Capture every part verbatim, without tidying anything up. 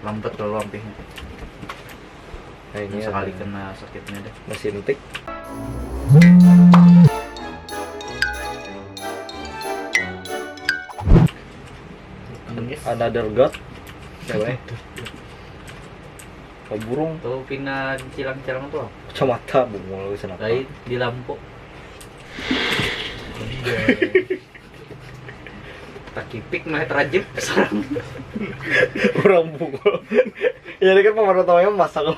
Lambat lalu ampihnya. Nah, ini sekali ada kena sakitnya deh. Nasi entik. Another god. Cewek. Oh, burung. Tuh pina cilang-cilang tuh. Kacamata bungul, kenapa? Lain di lampu. Takipik mah terajep sarang. Orang bungul. Ya, ini kan pemeran utamanya masak.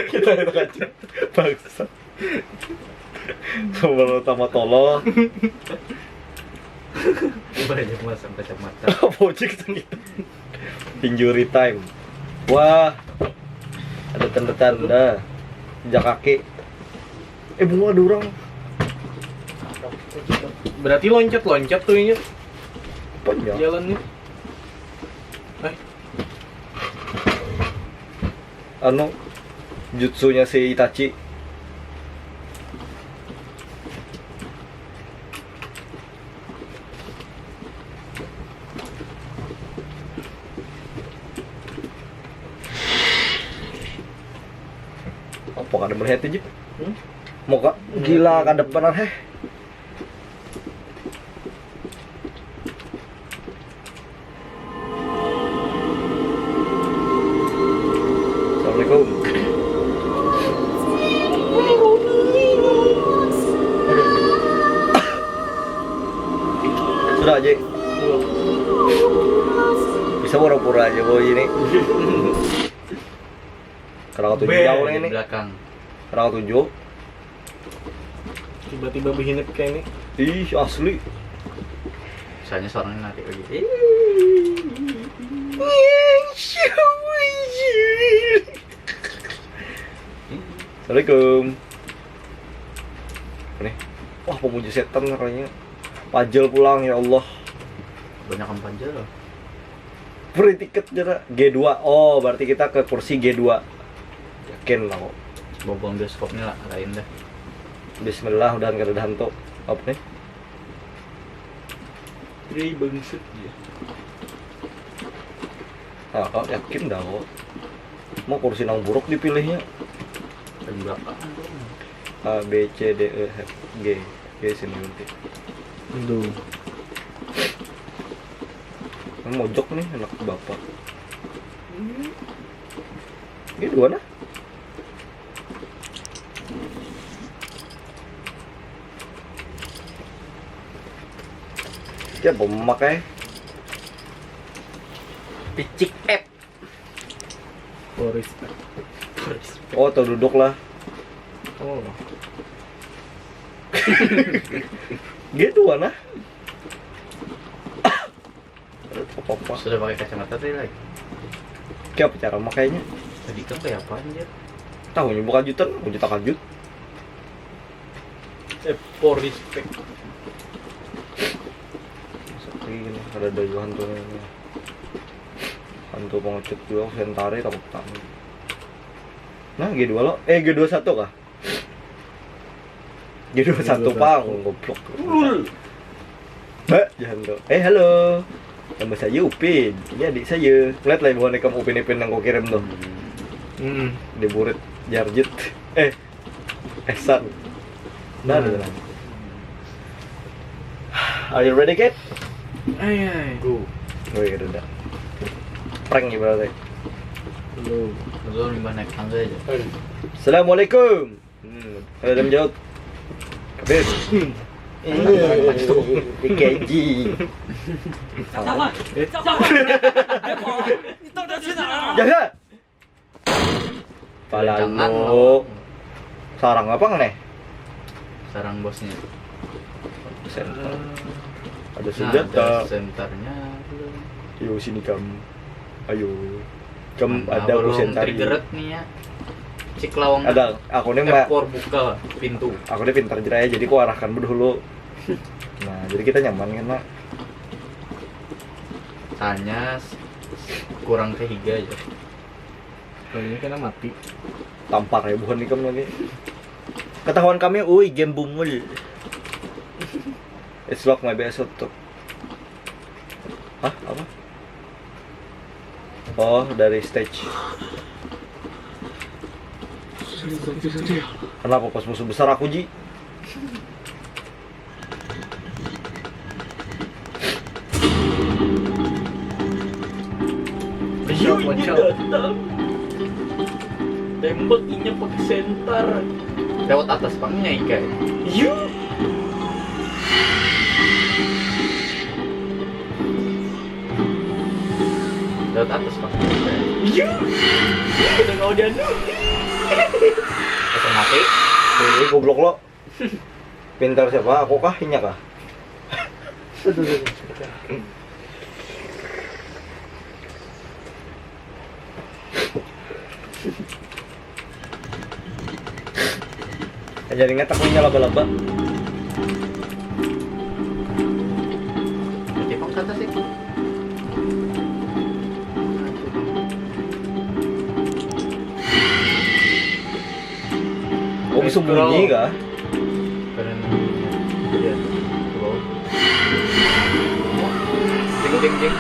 Kita itu aja. Bangsa. Pemeran utama tolol. Banyak masak kacamata. Bojek tuh gitu. Injury time. Wah. Ada tanda-tanda jejak kaki. Eh, bunga ada orang. Berarti loncat-loncat tuh ini. Apa ya? Jalannya. Eh. Anu, jutsunya si Itachi. Apa kada melihat aja? Hmm? Muka gila kada pernah, heh. Assalamualaikum. Sudah aja. Bisa pura-pura aja bawa ini. Kada katuju. Be, jauh di ini. Belakang. Kada katuju. Tiba-tiba behinip kayak ini. Ih, asli. Misalnya suaranya nanti lagi. Assalamualaikum. Nih. Wah, pemuja setan katanya. Pajel pulang, ya Allah. Banyak yang pajel. Free ticket jera. G dua. Oh, berarti kita ke kursi G dua. Yakin lah kok. Bobong bioskopnya lah, lain dah. Bismillah, udah kada ada hantu. Apa nih? Ini bangsat dia. Ah, kok yakin dah kok. Mau kursi nang buruk dipilihnya. Dan berapa? A, B, C, D, E, F, G. G sini nanti. Aduh. Ini mojok nih anak bapak. Ini dua nah. Siapa memakai? Picik app. Boris. Oh, atau duduk lah. Oh. Gitu mana? Apa-apa. Sudah pakai kacamata tadi lagi. Kayak apa cara makainya? Tadi kan kayak apaan dia? Tahunya bukan jutan, juta kajut. Eh, for respect. Sepi ini, ada dua hantu ini. Hantu pengecut juga, sentari takut tamu. Nah, G dua lo, eh G dua satu kah? G dua satu pang, goblok. Ulul. Heh, jangan tuh. Eh, halo. Nama saya Upin. Ini adik saya. Lihat lah buhan ikam Upin Ipin yang kau kirim tuh. Hmm. Di burit Jarjit. Eh, Esan. Nah, nah. Are you ready, kid? Ay, ay. Go. Oh iya, udah. Prank ibaratnya. Belum. Belum, lima naik tangga aja. Assalamualaikum. Hmm, ada yang jawab. Kabir. P K G. Salah. Salah. Itu udah sudah. Jaga. Palalu. Sarang apa nih? Sarang bosnya. Center. Ada senjata. Nah, ada senternya. Yo, sini kamu. Ayo. Kam ada aku sentari. Triggered nih ya. Cik lawang. Ada, aku nih, Mbak. Buka pintu. Aku nih pintar jera ya, jadi ku arahkan dulu. Nah, jadi kita nyaman kan, Mak? Tanya kurang kehiga aja. Kalau ini kena mati. Tampar ya buhan ikam lagi. Ketahuan kami, ui, game bungul. It's lock my B S tutup. Hah? Apa? Oh, dari stage. Kenapa pas musuh besar aku, Ji? Ayo, ini datang. Tembak inya pakai sentar. Lewat atas pangnya ikai. Yuk. Lewat atas pangnya ikai. Yuk. Udah kau dianu. Langsung mati. Ini goblok lo. Pintar siapa? Aku kah? Inya kah? Aja ingat aku inya laba-laba. Berarti pang kata sih. Oh, bisa bunyi kah? Keren. Iya. Wow. Ding ding ding.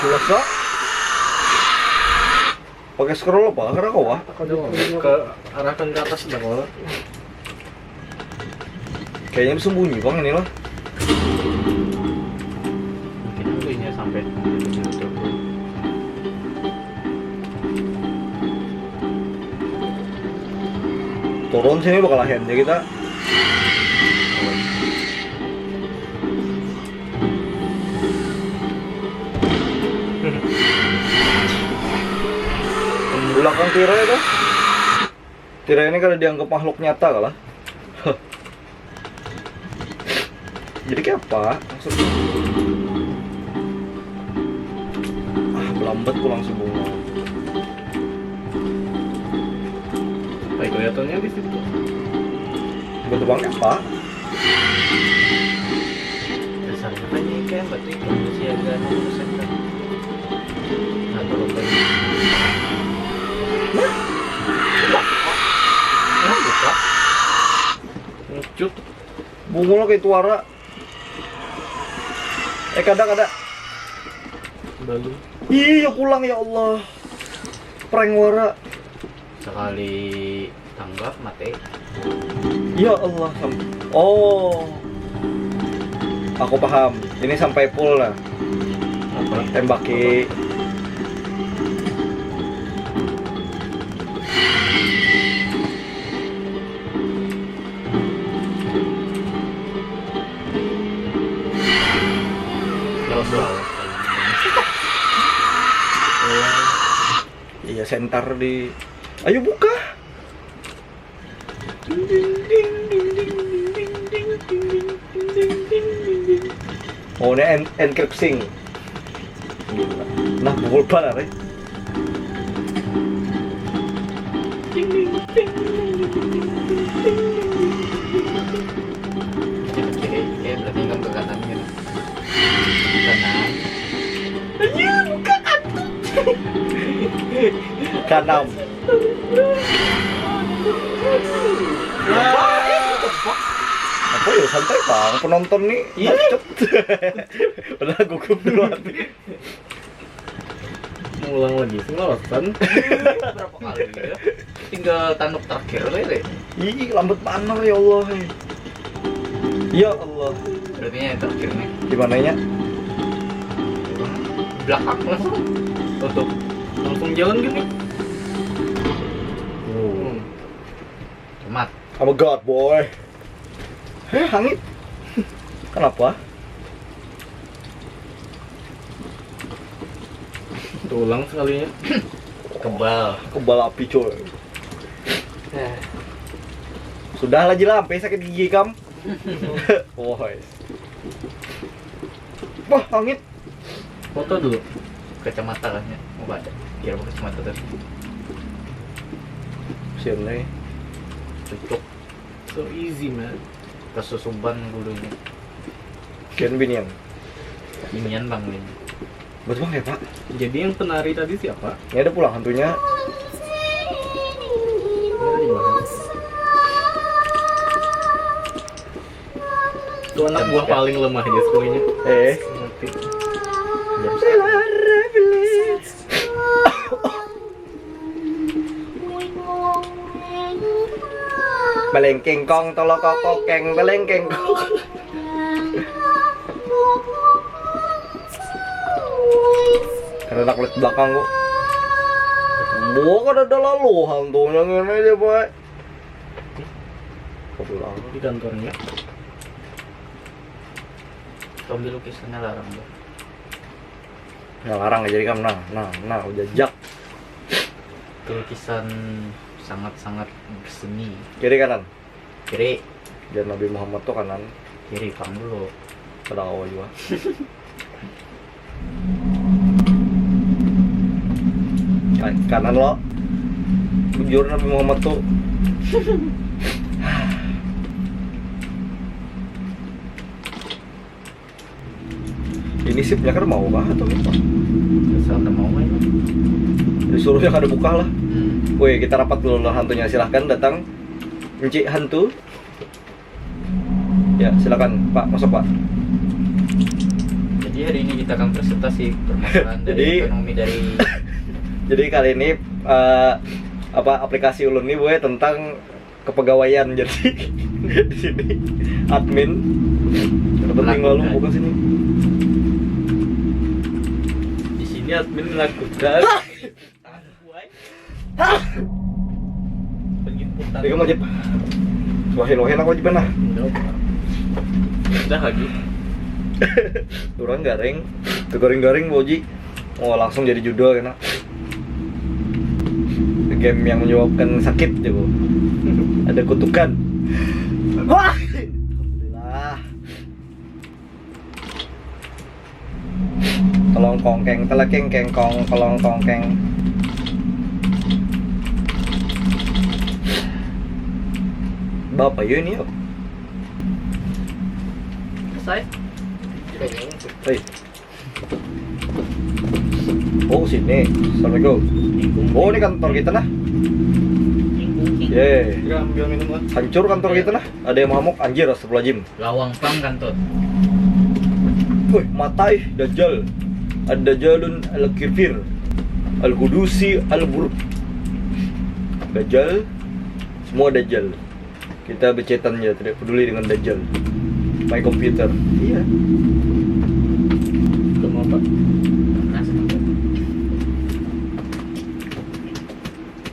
Jelas kok. Pakai scroll apa? Karena kau wah. Aduh, ke arahkan ke atas dah kalau. Kayaknya bisa bunyi bang ini lah. Mungkin aku inya sampai. Turun sini bakal lahian aja kita. Belakang Tira itu. Tira ini kada dianggap makhluk nyata kalah. Jadi kayak apa maksudnya? Ah, belambat pulang sebungul. Baik kelihatannya di situ. Betul banget, Pak. Dasarnya kan ini kayak berarti manusia gak ada persen kan. Nah, turun lagi. Nah, buka. Ngecut. Bungul kayak tuara. Eh, kada, kada. Balu. Iya, pulang ya Allah. Prank wara. Sekali tanggap mati. Ya Allah, sam- oh, aku paham. Ini sampai full lah. Apa? Tembaki. Lawas, lawas. Iya, sentar di. Ayo buka. Oh, ini en- encrypting. Gila. Nah, pukul banar, eh. Oke, oke, berarti kan ke kanan gitu. Kanan. Iya, buka kartu. Kanam. Apa ya, santai bang, penonton nih. Iya. Bacot. Udah gugup dulu hati. Ngulang lagi, sing lawasan. Berapa kali ya? Tinggal tanduk terakhir aja deh. Ih, lambat banar ya Allah. Eh. Ya Allah. Berarti yang terakhir nih. Di mananya? Belakang langsung. Tutup. Langsung jalan gini. Hmm. Tomat. Oh my god, boy. Heh, hangit. Kenapa? Tulang sekalinya. Kebal. Kebal api, coy. Eh, Sudah lah, Jila, sampai sakit gigi kam. Woi. Wah, hangit. Foto dulu. Kacamata kan ya. Mau baca. Kira pakai kacamata tadi. Sian nih. Cocok. So easy, man. Kesusuban bulunya. Kian binian. Binian bang ini. Betul bang ya, Pak? Jadi yang penari tadi siapa? Ini ada pulang hantunya. Itu anak buah paling lemah aja semuanya. Eh. Ngerti. Belengkeng kong, tolok kokeng, belengkeng kong. Karena kulit belakang kok. Buah kada ada lalu hantunya ngene aja, Pak. Pulang. Di kantornya. Kau ambil lukisannya larang tuh. Nah, larang jadi kam, nah, nah, nah, udah jak. Itu lukisan sangat-sangat berseni. Kiri kanan. Kiri. Biar Nabi Muhammad tuh kanan. Kiri pang dulu. Pada awal juga. Kan- kanan lo. Bujur Nabi Muhammad tuh. Ini sipnya kan mau kah atau apa? Asal tak mau aja. Disuruhnya kada buka lah. Hmm. Woi, kita rapat dulu lah hantunya. Silahkan datang. Encik hantu. Ya, silakan Pak, masuk Pak. Jadi hari ini kita akan presentasi permasalahan dari jadi, ekonomi dari jadi kali ini eh, apa aplikasi ulun nih, boy, tentang kepegawaian. Jadi di sini admin ada penting lalu buka sini. Di sini admin melakukan Penjemputan. Tiga macet. Wahil-wahil aku aja pernah. Udah lagi. Orang garing, kegaring-garing boji. Oh, langsung jadi judul kena. Game yang menyebabkan sakit, coba. Ada kutukan. Wah. Alhamdulillah. Telong kongkeng, telekeng kengkong, telong kongkeng. Bapak yo ini yo. Selesai. Hei. Oh, sini. Assalamualaikum. Oh, ini kantor kita nah. Ye. Hancur kantor kita nah. Ada yang mamuk, anjir, astagfirullahaladzim. Lawang pang kantut. Wih, matai Dajjal. Ad-Dajjalun al-Kifir. Al-Gudusi al-Buruk. Dajjal, semua Dajjal. Kita bercetan ya, tidak peduli dengan Dajjal. My computer. Iya. Kamu apa? Panas.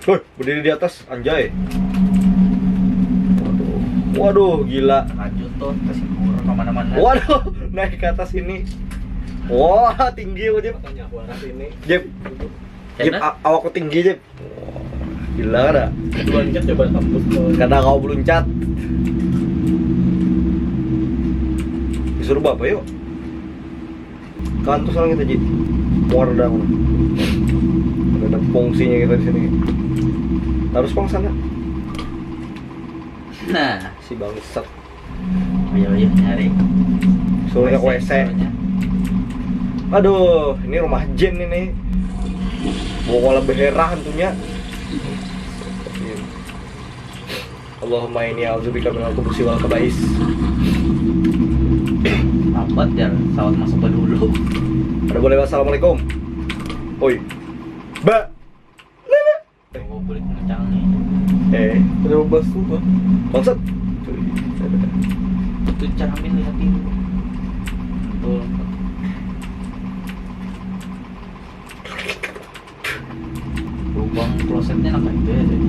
Wih, berdiri di atas. Anjay. Waduh. Waduh, gila. Lanjut tuh ke Singapura kemana-mana. Waduh, naik ke atas ini. Wah, tinggi aku, Jep. Makanya aku arah sini. Jep. Jep, a- awakku tinggi, Jep. Wah, gila kada? Loncat coba kampus tuh. Kada kau beluncat. Disuruh bapak yuk. Kantus orang kita, Ji. Muar dah. Ada fungsinya kita di sini. Harus pang sana. Nah, si bangsat. Ayo, ayo nyari. Suruhnya ke W C. Suruhnya. Aduh, ini rumah jin ini. Bawa kolam behera hantunya. Allahumma inni a'udzubika minal khubusi wal khabais. Lambat ya, sawat masuk ke dulu. Ada boleh, assalamualaikum. Oi. Ba. Oh, boleh kencang nih. Eh. Ada bebas tuh, Bang. Bangsat. Itu cermin lihat itu. Betul. Lubang klosetnya nang itu ya tadi.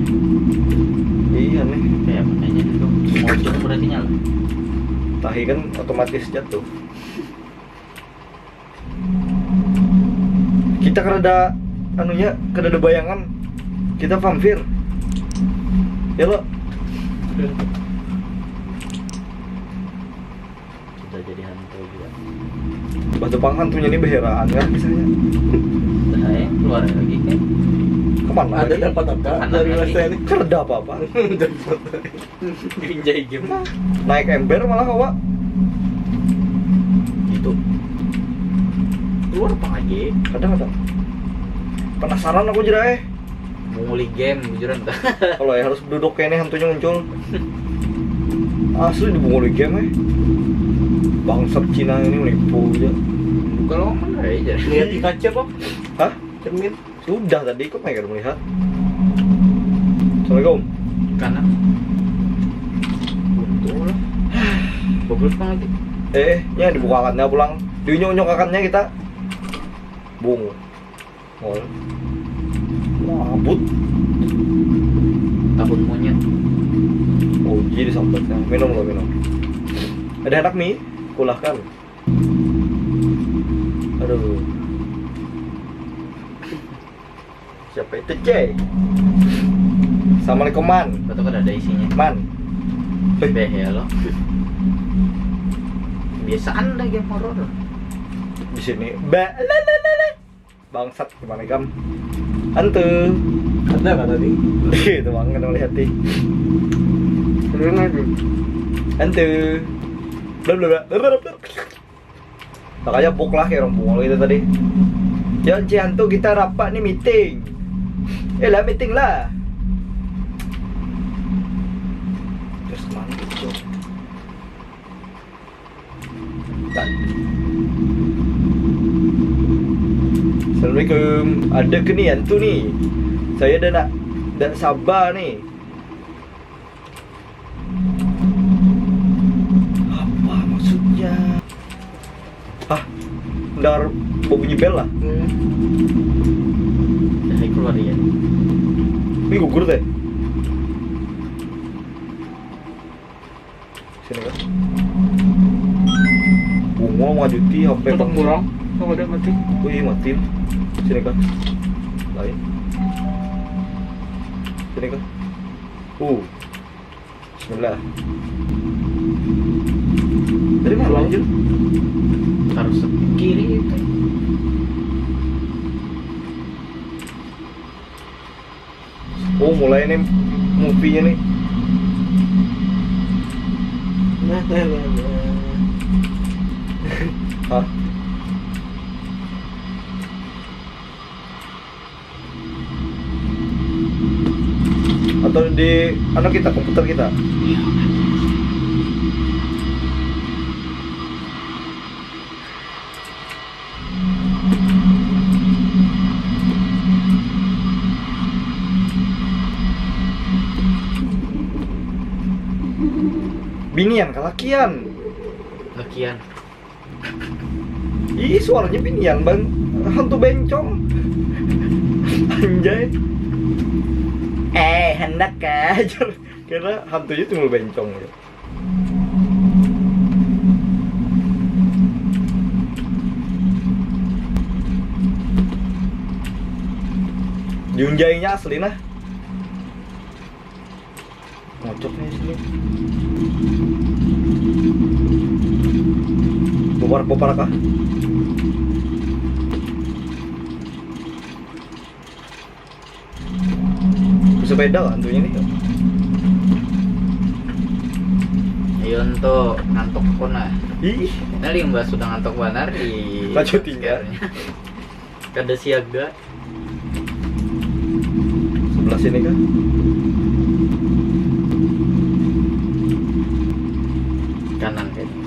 Iya nih. Kayak makanya dulu. Mojok berarti nyala. Tahi kan otomatis jatuh. Kita kada ada anunya, kada ada bayangan. Kita vampir. Ya lo. Kita jadi hantu juga. Batu pang hantunya ini beheraan kan misalnya. Nah, ya, keluar lagi kan. Kemana? Ada lagi? Dapat apa? Kanan dari lagi. Ini? Kerja apa apa? Dapat. Binjai game. Naik ember malah, Wak. Gitu. Keluar apa lagi? Kadang-kadang. Penasaran aku, Jera, eh. Menguli game, bujuran. Kalau ya harus duduk kayak ini hantunya muncul. Asli dibunguli game, eh. Bangsat Cina ini menipu aja. Buka lowongan aja. Lihat di kaca, Bang. Hah? Cermin. Sudah tadi, kok mereka melihat. Assalamualaikum. Kanan. Bagus banget. Eh, nya dibukakannya pulang. Diunyuk-unyukakannya kita. Bungu. Mol. Mabut. Tahun monyet. Oh, jadi sambatnya. Minum lo, minum. Ada anak mi, kulahkan. Aduh. Siapa itu, Cek? Assalamualaikum, Man. Betul kan ada isinya. Man. Beh ya lo. Biasaan dah game horor. Di sini. Ba la la la la. Bangsat, gimana, Gam? Hantu. Ada nggak tadi? Itu, Bang, kena melihat nih. Terus lagi. Hantu. Bla bla bla. Bla bla bla. Makanya buk lah kayak orang bungul gitu tadi. Ya, Ci, hantu, kita rapat nih, meeting. Eh lah, meeting lah. Terus mana itu? Assalamualaikum. Ada ke nih hantu nih? Saya dah nak, dah sabar nih. Apa maksudnya? Ah, dengar bunyi bel lah. Hmm. Nah, keluar dia. Ini gugur teh. Sini kan. Bunga ngajuti H P. Kurang. Oh, ada mati. Wih, mati. Sini kan. Lain. Sini kan. Uh. Bismillah. Dari mana, anjir? Harus kiri itu. Oh, mulai nih movie-nya nih. Nah, nah, nah, nah. Hah? Atau di, anu, kita, komputer kita? Binian kah lakian? Lakian. Ih, suaranya binian, Bang. Hantu bencong. Anjay. Eh, hendak kah? Kira hantunya timbul bencong ya. Diunjainya asli nah. Ngocok nih sini. Bopar, bopar kah? Bersepeda lah hantunya nih. Ayo, ento ngantuk pun lah. Ih. Nah, limbah sudah ngantuk banar di. Lanjut tinggal. Kada siaga. Sebelah sini kah? Kanan kayaknya.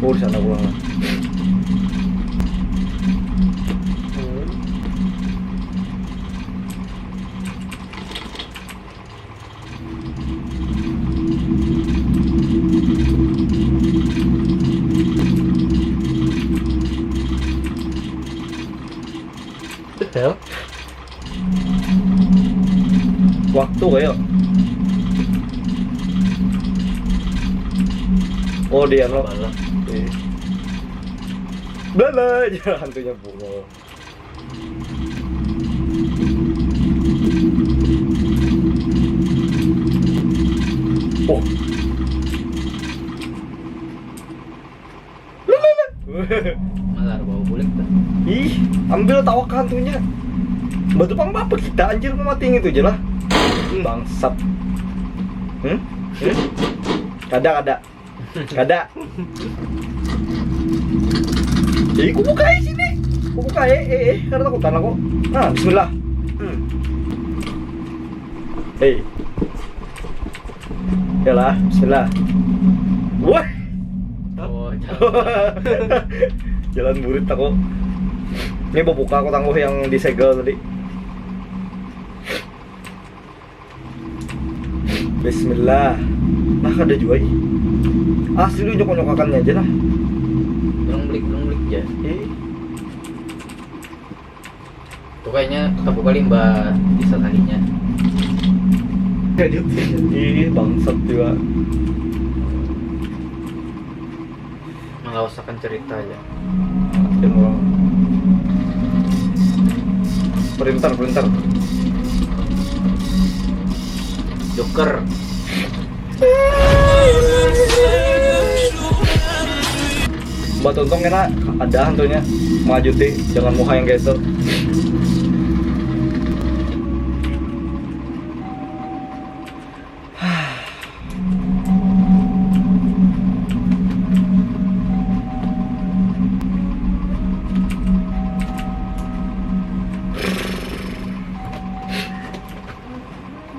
Oh, di sana pulang lah. Betul. Waktu kayak. Oh, dia lo. Sabar lah. Iya. Bala, ya, hantunya bunga. Oh. Malar bau bulik dah. Ih, ambil tawak hantunya. Batu pang apa kita, anjir, mau mati itu aja lah. Hmm. Bangsat. Hmm? Hmm? Kada, kada. Kada. Jadi aku buka aja sini. Aku buka, eh, eh, eh, karena takutan aku. Nah, bismillah. Hmm. Hei. Yalah, bismillah. Wah. Oh, jalan. Jalan burit aku. Ini mau buka aku tangguh yang disegel tadi. Bismillah. Nah, kada jua ih. Asli lu nyokok-nyokokannya aja nah. Belum blik, belum blik ya. Ih. Tuh kayaknya kebuka limbah bisa tadinya. Ih, bangsat juga. Mengawasakan cerita ya. Dan orang printer, printer. Joker. Mbak Tontong kena ada hantunya mengajuti dengan muha yang geser.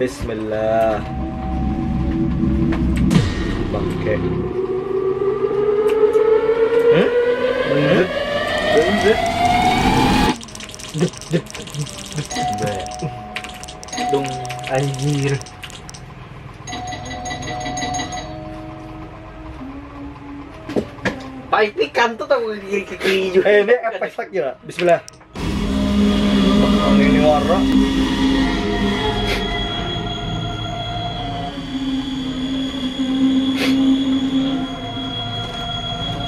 Bismillah. Bangke. Hmm? Lanjut. Lanjut. Dung. Anjir. Pahit nih kantut aku ke kiri ke kiri juga. Eh, ini efek lagi lah. Bismillah. Ini warna.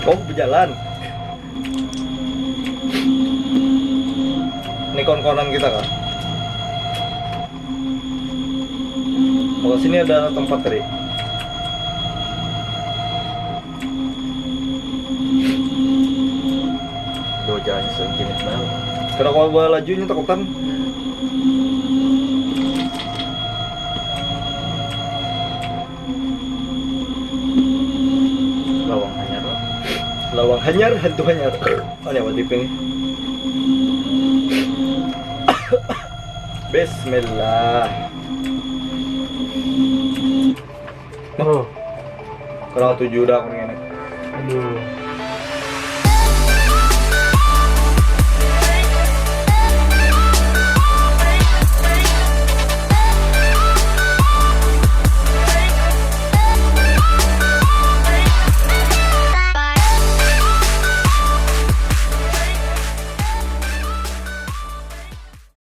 Oh, berjalan. Ini kawan-kawanan kita kah? Kalau sini ada tempat tadi. Duh, jalannya segini banget. Kada kawa bawa lajunya takutan. Lawang hanyar lah. Lawang hanyar, hantu hanyar. Oh, nyawa tiping. Bismillah. Oh, Kurang tujuh udah aku ini. Aduh.